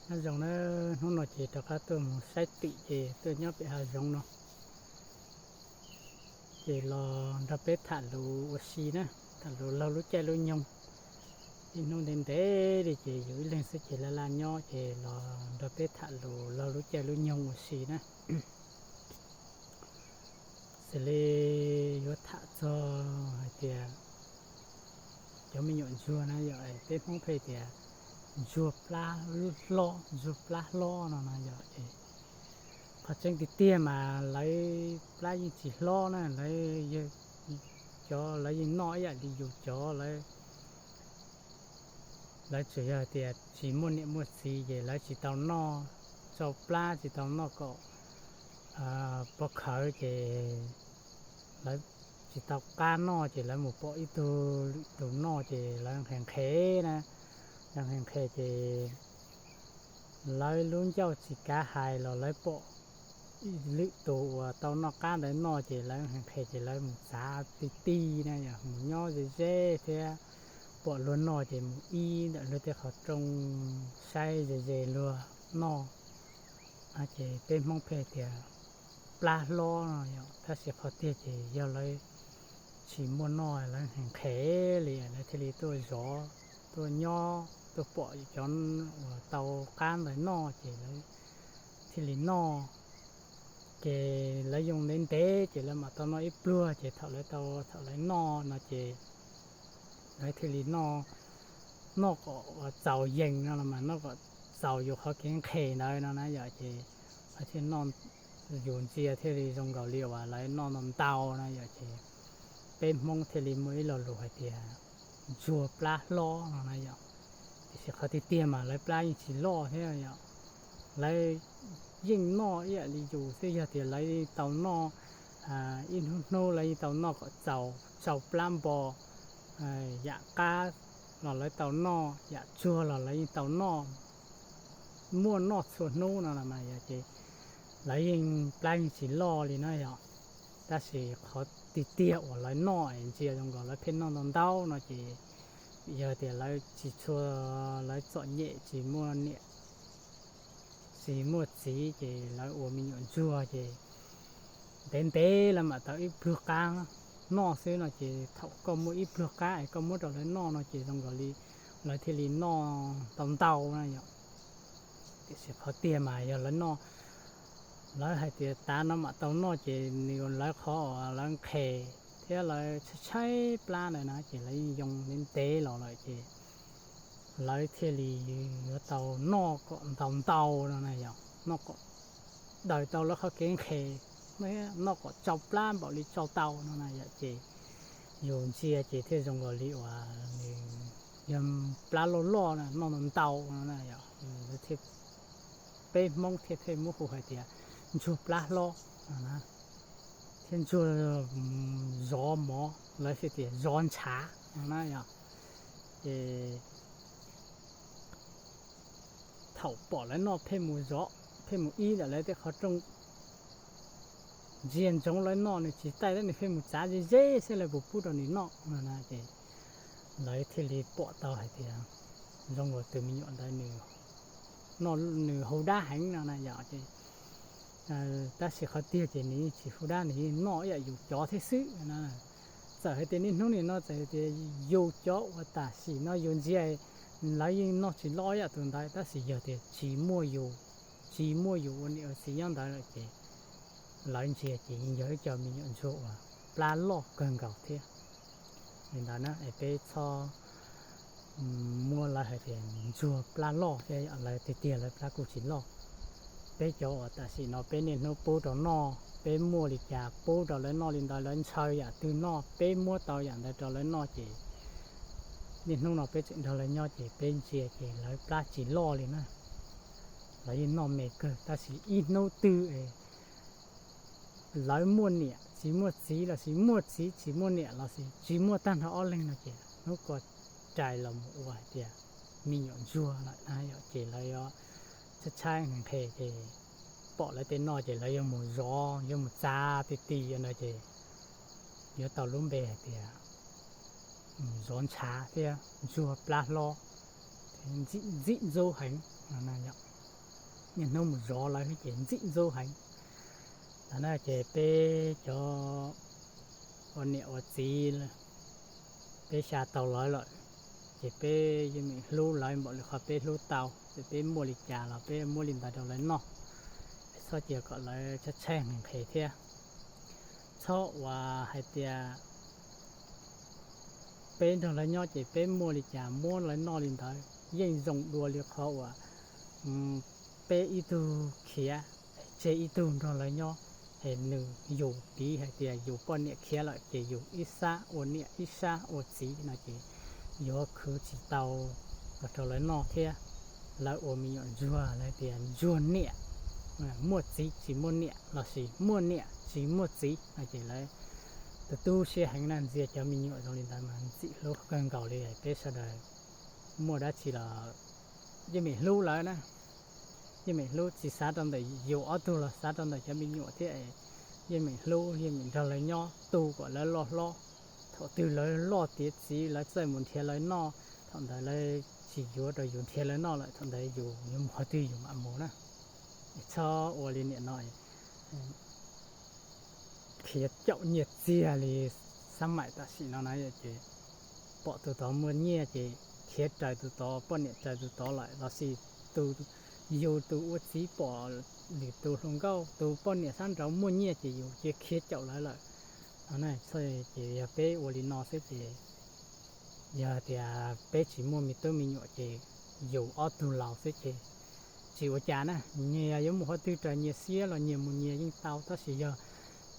Nyob zoo na, hnub no ces rov qab tuaj mus saib twm ces tuaj nyob pem hav zoov no, ces los nrog peb tham lus ua si na, tham lus laug lub caij lub nyoog. Ib hnub ntev ntev li ces yus ib leeg xwb ces laj laj nyob ces los nrog peb tham lus laug lub caij lub nyoog ua si na. Xws li yuav tham txog hais tias cov me nyuam ntsuag na yom, peb Hmoob pheej tias ntsuag plab hlob, ntsuag plab hlob no na yom. Qhov tseeb tiag tiag mas lawv plab yeej tsis hlob na, lawv, cov lawv yeej noj ib yam li yus cov lawv. Lawv tsuas yog tias tsis muaj niam muaj txiv ces lawv tsis tau noj tsau plab, tsis tau noj kom pov khawv ces lawv tsis tau qab noj ces lawv mus pom ib tug lwm tus noj ces lawv nqhis nqhis na, lawv nqhis nqhis ces lawv lub ncauj tsis kav hais los lawv pom lwm tus uas tau noj qab ntawd noj ces lawv nqhis nqhis ces lawv mus txav ti ti na yom, mus nyob ze ze thiab pom luag noj ces mus ib ntawm luag tej qhov rooj saib ze ze luag noj. Ces peb Hmoob pheej tias plab hlob no yom, tab sis qhov tiag ces yog lawv tsis muaj noj lawv nqhis nqhis li lawv thiaj li tuaj zov, tuaj nyob tuaj pom cov uas tau qab ntawd noj ces lawv thiaj li noj. Ces lawv yoo ntev ntev ces lawv mam tau noj ib pluag ces thaum lawv tau, thaum lawv noj no ces lawv thiaj li noj, noj kom txaus yees no los mas noj kom txaus yus qhov kev nqhis ntawd no na yom, ces lawv thiaj noj, yus ntsia thiaj li zoo nkaus li uas lawv noj ntau ntau no yom, ces peb Hmoob thiaj li muaj ib lo lus hais tias ntsuag plab hlob no na yom. Tiam sis qhov tiag tiag mas lawv plab yeej tsis loj thiab yom, lawv yeej noj ib yam li yus xwb, yog tias lawv tau noj ib hnub hnub lawv yeej tau noj kom txaus tsau plab npo, yam qab los lawv tau noj, yam tsuag los lawv yeej tau noj, muaj noj txhua hnub no los mas yom, ces lawv yeej plab yeej tsis loj li na yom. Tab sis qhov tiag tiag uas lawv noj es ntsia zoo nkaus lawv pheej noj ntau ntau no ces yog tias lawv tsis tshua, lawv txom nyem tsis muaj niam, tsis muaj txiv ces lawv ua me nyuam ntsuag ces ntev ntev lawv mam tau ib pluag qab noj xwb no ces thaum koj muaj ib pluag qab es koj muab rau lawv noj no ces zoo nkaus li lawv thiaj li noj tau ntau na yom. Tiam sis qhov tiag mas yog lawv noj, lawv hais tias tav no mam tau noj ces nws lawv qhov uas lawv nqhes thiab lawv tshaib tshaib plab ntawd na ces lawv yeej yoo ntev ntev los lawm ces lawv thiaj li yuav tau noj kom ntau ntau no na yom, noj kom daws tau lawv qhov kev nqhes, noj kom tsau plab npaum li tsau tau no na yom, ces yus ntsia ces thiaj zoo nkaus li uas nws yog plab loj loj na, noj ntau ntau no na yom, thiaj, peb Hmoob thiaj pheej muab hu hais tias ntsuag plab hlob no na, thiab ntsuag zov mov lawv thiaj tias zov ntshav no na yom. Ces thaum pom lawv noj pheej mus zov, pheej mus ib ntawm lawv tej qhov rooj, ntsia ntsoov lawv noj nws tsis taij thiab nws pheej mus txav ze ze seb lawv puas pub rau nws noj no na ces lawv thiaj li pom tau hais tias zoo nkaus tus me nyuam ntawd nws, nws hu dab heev no na yom, ces tab sis qhov tiag ces nws yeej tsis hu dab, nws yeej noj ib yam yus cov thiab xwb na. Txawm hais tias niaj hnub nim no txawm hais tias yus cov uas tam sim no yus ntsia lawv yeej noj tsis loj ib yam tus ntawd, tab sis yog tias tsis muaj yus, tsis muaj yus ua niam ua txiv nyob ntawd lawm ces lawv ntsia ces yeej yog ib co me nyuam ntsuag uas plab loj kawg nkaus thiab. Li ntawd na es peb txhob muab lawv hais tias ntsuag plab loj thiab, lawv tiag tiag lawv plab kuj tsis loj. Peb cov uas tam sim no peb niaj hnub pub rau noj, peb muaj li cas pub rau lawv noj li ntawd, lawv ntshaw yam twg noj peb muab tau yam ntawd rau lawv noj ces niaj hnub no peb tseem nrog lawv nyob ces peb ntsia ces lawv plab tsis loj li na. Lawv yeej noj me kawg tab sis ib hnub twg lawv muaj niam tsis muaj txiv lossis muaj txiv tsis muaj niam lossis tsis muaj tag nrho ob leeg no ces hnub ko rais los mus ua hais tias me nyuam ntsuag lawm na yom, ces lawv yuav tshaib tshaib nqhis nqhis ces pom lawv tej noj ces lawv yuav mus zov, yuav mus txav ti ti no ces yuav tau lub npe hais tias zov ntshav thiab ntsuag plab hlob, ntxim ntxub heev no na yom. niaj hnub mus zov lawv ces ntxim ntxub heev. Ntawd na ces peb cov ua niam ua txiv, peb xya tau lawv lawm, ces peb yeej meem hlub lawv npaum li qhov peb hlub tau, ces peb muaj li cas los peb muab li ntawd rau lawv noj, txhob cia kom lawv tshaib tshaib nqhis nqhis thiab. Txhob uas hais tias peb nrog lawv nyob ces peb muaj li cas muab lawv noj li ntawd, yeej zoo dua li qhov uas peb ib tug khiav, tseg ib tug nrog lawv nyob, es nws yus piv hais tias yus poj niam khiav lawm ces yus ib sab ua niam ib sab ua txiv no ces yuav khwv tsis tau los rau lawv noj thiab. Lawv ua me nyuam ntsuag, lawv tias ntsuag niam, muaj txiv tsis muaj niam lossis muaj niam tsis muaj txiv no ces lawv tu tu siab heev na, ntxias cov me nyuam zoo li ntawd mas ntxim hlub kawg nkaus li. Peb sawv daws muaj dab tsi los yeej meem hlub lawv na, yeej meem hlub tsis xav rau ntawm yus ob tug los xav rau ntawm cov me nyuam thiab. Yeej meem hlub, yeej meem nrog lawv nyob tu kom lawv loj hlob. Thaum twg lawv loj tiav txiv, lawv txawj mus nrhiav lawv noj, thaum ntawd lawv tsis yuav rau yus nrhiav lawv noj lawm, thaum ntawd yus yuav mus qhov twg yus mam mus na. Txhob ua li niam no khiav caum nyiaj txiag li xab maim tam sim no na. Ces pom tus tod muaj nyiaj ces khiav raws tus tod, poj niam raws tus tod lawm lossis tus, yus tus ua txiv pom lwm tus hluas nkauj, tus poj niam sab nraud muaj nyiaj ces yus cia khiav caum lawv lawm no na. Ces yog peb ua li no xwb ces yog tias peb tsis muaj me tub me nyuam ces yus ob tug laus xwb ces tsis ua cas na. Nyias yuav mus qhov twg raws nyias siab los nyias mus nyias yeej tau, tab sis yog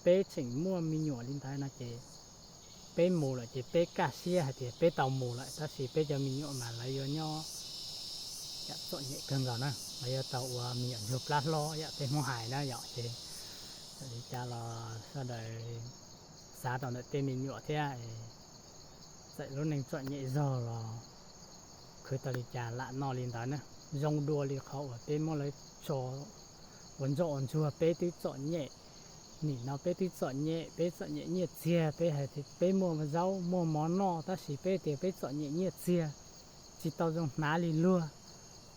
peb tseem muaj me nyuam li ntawd no ces peb mus lawm ces peb kaj siab hais tias peb tau mus lawm, tab sis peb cov me nyuam mas lawv yuav nyob yam txom nyem kawg nkaus na, lawv yuav tau ua me nyuam ntsuag plab hlob yam peb Hmoob hais na yom. Ces txawm li cas los sawv daws xav rau ntawm tej me nyuam thiab, txawm lub neej txom nyem zog los khwv tau li cas lam noj li ntawd na. Zoo dua li qhov uas peb muab lawv tso ua ntsoj ua ntsuag, peb twb txom nyem, nim no peb twb txom nyem, peb txom nyem nyiaj txiag, peb hais tias peb muaj zaub muaj mov noj, tab sis peb tias peb txom nyem nyiaj txiag, tsis tau zoo hnav li luag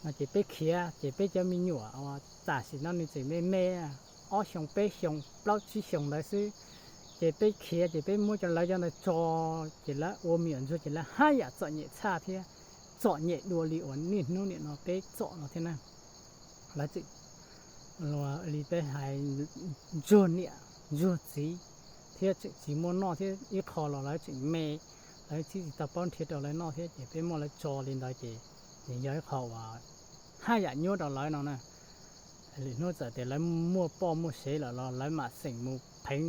no ces peb khiav ces peb cov me nyuam uas tam sim no nws tseem me me, ob xyoos peb xyoos plaub tsib xyoos ntawd xwb, ces peb khiav ces peb muab cov lawv cov ntawd tso, ces lawv ua me nyuam ntsuag ces lawv haj yam txom nyem tshaj thiab, txom nyem dua li uas niaj hnub nim no peb txom no thiab na. Lawv tseem, li peb hais, ntsuag niam ntsuag txiv thiab tseem tsis muaj noj thiab, ib qho los lawv tseem me, lawv tsis tau paub nrhiav rau lawv noj thiab ces peb muab lawv tso li ntawd ces nws yog ib qho uas haj yam nyuaj rau lawv no na. Lwm hnub txawm tias lawv muaj poj muaj sev lawm los lawv mam xeem mus pheev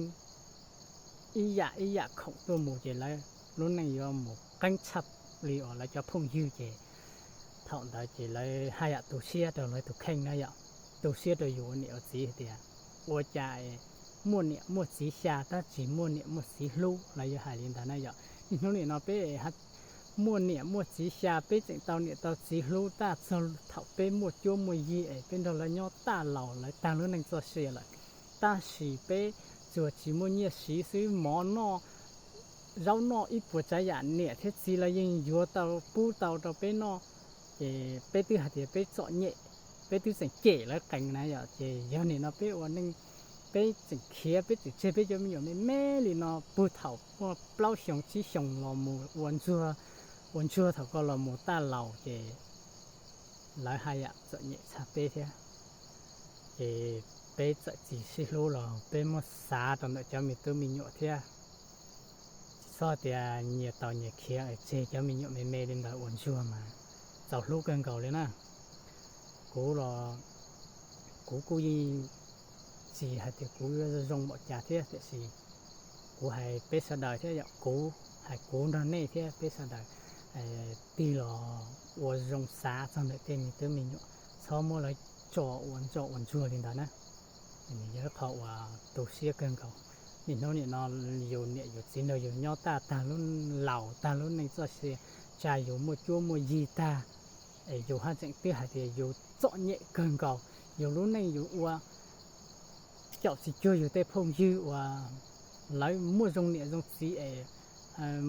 ib yam ib yam khoom tuaj mus ces lawv lub neej yuav mus qeeb tshaj li uas lawv cov phooj ywg ces thaum ntawd ces lawv haj yam tu siab rau lawv tus kheej na yom, tu siab rau yus ua niam ua txiv hais tias ua cas muaj niam muaj txiv xya tab tsis muaj niam muaj txiv hlub, lawv yuav hais li ntawd na yom. Niaj hnub nim no peb muaj niam muaj txiv xya, peb tseem tau niam tau txiv hlub tag txog thaum peb muaj cuab muaj yig es peb nrog lawv nyob tag laus lawv tag lub neej txoj sia lawm, tab sis peb tsuas tsis muaj nyiaj siv xwb, mov noj zaub noj ib puas tsav yam niam thiab txiv lawv yeej yuav tau pub tau rau peb noj, ces peb twb hais tias peb txom nyem, peb twb tseem cem lawv qees na yom. Ces yog nim no peb ua neej, peb tseem khiav, peb tseem tseg peb cov me nyuam me me li no puag thaum muaj plaub xyoos tsib xyoos los mus ua ntsuag, ua ntsuag thaum ko los mus taj laus ces lawv haj yam txom nyem tshaj peb thiab. Ces peb txawm tsis sib hlub los peb muab xav rau ntawm cov me tub me nyuam thiab. Tsis txhob tias nyias tau nyias khiav tseg cov me nyuam me me li ntawd ua ntsuag mas txaus hlub kawg nkaus li na. Kuv los kuv kuj yeej tsis hais tias kuv yuav zoo npaum cas thiab, tiam sis kuv hais peb sawv daws thiab yom, kuv hais kuv nrog nej thiab peb sawv daws tig los ua zoo xav txog ntawm tej me tub me nyuam, txhob muab lawv tso ua ntsoj ua ntsuag li ntawd na. Nws yog ib qho uas tu siab kawg nkaus. Niaj hnub nim no yus niam yus txiv nrog yus nyob tag tag lub, laus tag lub neej txoj sia, tsa yus muaj cuab muaj yig tag, es yus haj tseem twb hais tias yus txom nyem kawg nkaus, yus lub neej yus ua caum tsis cuag yus tej phooj ywg uas lawv muaj zoo niam zoo txiv es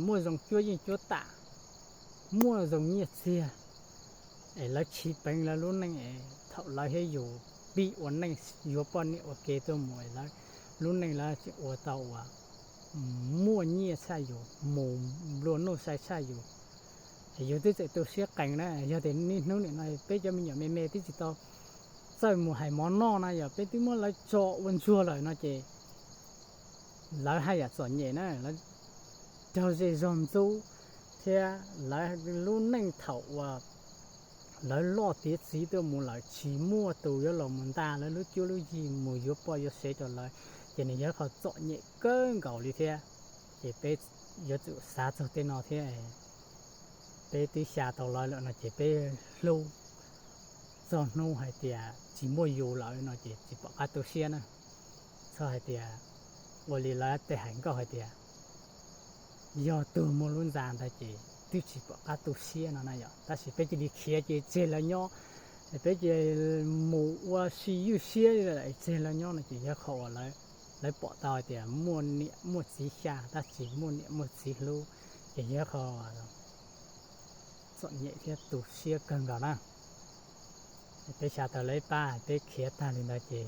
muaj zoo cuab yeej cuab tam, muaj zoo nyiaj txiag, es lawv chiv peev lawv lub neej es thaum lawv thiab yus pib ua neej yuav poj niam ua ke tuaj mus es lub neej lawv ua tau uas muaj nyiaj tshaj yus, mus nplua nuj sai tshaj yus. Yus twb txawm tu siab qees na, yog tias niaj hnub nim no peb cov me nyuam me me twb tsis tau txawj mus hais mov noj na, yog peb twb muab lawv tso ua ntsuag lawm no ces lawv haj yam txom nyem na, lawv raug zej zog ntxub thiab lawv lub neej thaum uas lawv loj tiav txiv tuaj mus lawm tsis muaj tus yuav los mus nta lawv lub cuab lub yig mus yuav poj yuav sev rau lawv, ces nws yog qhov txom nyem kawg nkaus li thiab. Ces peb yuav tsum xav txog tej no thiab. Peb twb xya tau lawv lawm no ces peb hlub txog hnub hais tias tsis muaj yus lawm no ces tsis pom qab tu siab na. Txhob hais tias ua li lawv tej hais nkauj hais tias yog tuag muaj lub ntxa ntawd ces twb tsis pom qab tu siab no na yom. Tab sis peb cia li khiav ces tseg lawv nyob, peb cia mus ua si ywj siab li lawm tseg lawv nyob no ces yog qhov uas lawv pom tau hais tias muaj niam muaj txiv xya tab sis muaj niam muaj txiv hlub, ces yog qhov txom nyem thiab tu siab kawg nkaus na. Peb xya tau lawv ib pab, peb khiav tag li ntawd ces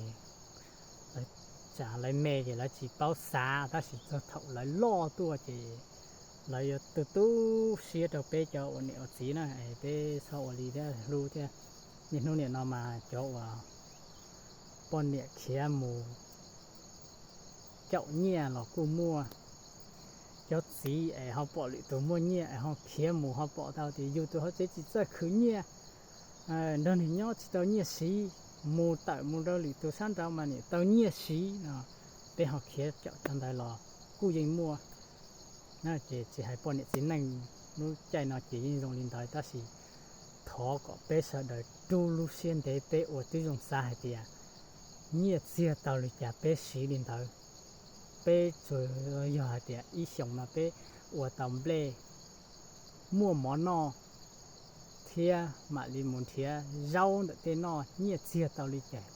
lawv tsam lawv me ces lawv tsis paub xav, tab sis txog thaum lawv loj tuaj ces lawv yuav tu tu siab rau peb cov ua niam ua txiv na. Peb txhob ua li thiab, hlub thiab. Niaj hnub nim no mas cov uas poj niam khiav mus caum nyiaj los kuj muaj, cov txiv es ho pom lwm tus muaj nyiaj es ho khiav mus ho pom tau tias yus tus hauv tsev tsis txawj khwv nyiaj, nrog nws nyob tsis tau nyiaj siv, mus tawm mus rau lwm tus sab nraud mas nim tau nyiaj siv no, peb ho khiav caum cov ntawd los kuj yeej muaj. Ces tsis hais poj niam txiv neej lub caij no ces yeej zoo li ntawd, tab sis thov kom peb sawv daws rub lub siab ntev, peb ua tib zoo xav hais tias nyiaj txiag tau li cas peb siv li ntawd. Peb tsuas yog hais tias ib xyoos no peb ua tau nplej muaj mov noj thiab mam li mus nrhiav zaub ntawm tej noj, nyiaj txiag tau li cas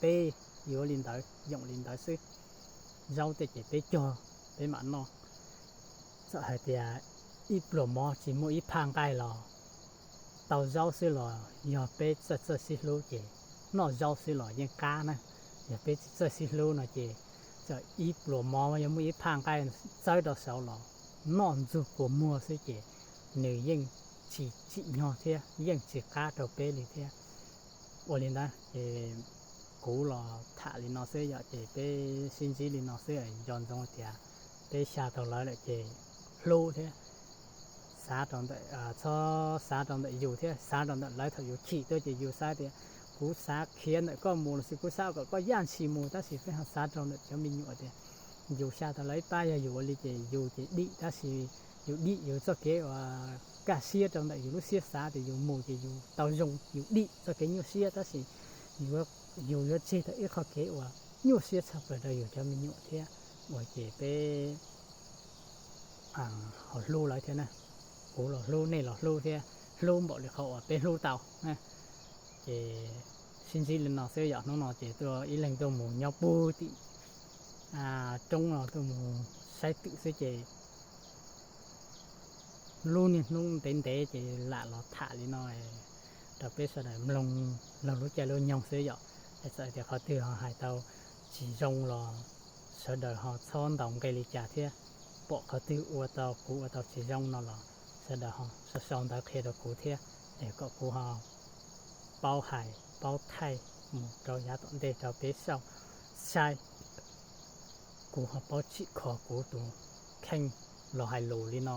peb yuav li ntawd, yoom li ntawd xwb. Zaub tej ces peb cog peb mam noj. Txawm hais tias ib pluas mov tsis muaj ib phaj nqaij los tau zaub xwb los yog peb txawj txawj sib hlub ces noj zaub xwb los yeej qab na. Yog peb tsis txawj sib hlub no ces txawm ib pluas mov yog muaj ib phaj nqaij txawb rau saud los noj ntxug kua muag xwb ces nws yeej tsis tsim nyog thiab yeej tsis qab rau peb li thiab. Ua li ntawd ces kuv los tham li no xwb yom, ces peb sib ntsib li no xwb, nco ntsoov tias peb xya tau lawv lawm ces hlub thiab xav rau ntawm, txhob xav rau ntawm yus thiab xav rau ntawm lawv. Thaum yus chim tuaj ces yus xav tias kuv xav khiav ntawm koj mus lossis kuv xav kom koj yaj ntshis mus, tab sis peb ho xav rau ntawm cov me nyuam tias yus xya tau lawv ib pab, yog yus ua li ces yus ces dim, tab sis yus dim yus txoj kev uas kaj siab rau ntawm yus lub siab xav tias yus mus ces yus tau zoo, yus dim txoj kev nyuaj siab, tab sis yus yuav tseg tau ib qho kev uas nyuaj siab tshaj plaws rau yus cov me nyuam thiab. Ua ces peb ho hlub lawv thiab na. Kuv los hlub, nej los hlub thiab, hlub npaum li qhov uas peb hlub tau. Ces sib ntsib li no xwb yom, hnub no ces tuaj ib leeg tuaj mus nyob puag tim roob no tuaj mus saib twm xwb ces lub niaj hnub ntev ntev ces lam los tham li no rau peb sawv daws mloog laug lub caij lub nyoog xwb yom. Es txawm tias qhov twg ho hais tau tsis zoo los sawv daws ho txhob ntaus nqe li cas thiab. Pom qhov twg ua tau, kuv ua tau tsis zoo no los sawv daws ho sau sau ntawv qhia rau kuv thiab, es kom kuv ho paub hais paub thaij mus rau yav tom ntej rau peb sau saib, kuv ho paub tsim kho kuv tus kheej los hais lus li no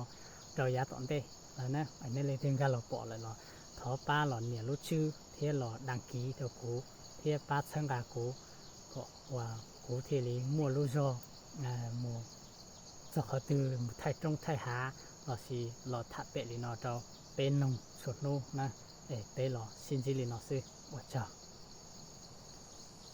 rau yav tom ntej lawm na. Nej leej twg nkag los pom lawm los thov pab los nias lub tswb thiab los đăng ký rau kuv thiab pab txhawb nqa kuv kom uas kuv thiaj li muaj lub zog mus txog qhov twg mus thaij roob thaij hav lossis los tham pem li no rau peb mloog txhua hnub na. Es peb los sib ntsib li no xwb, ua tsaug.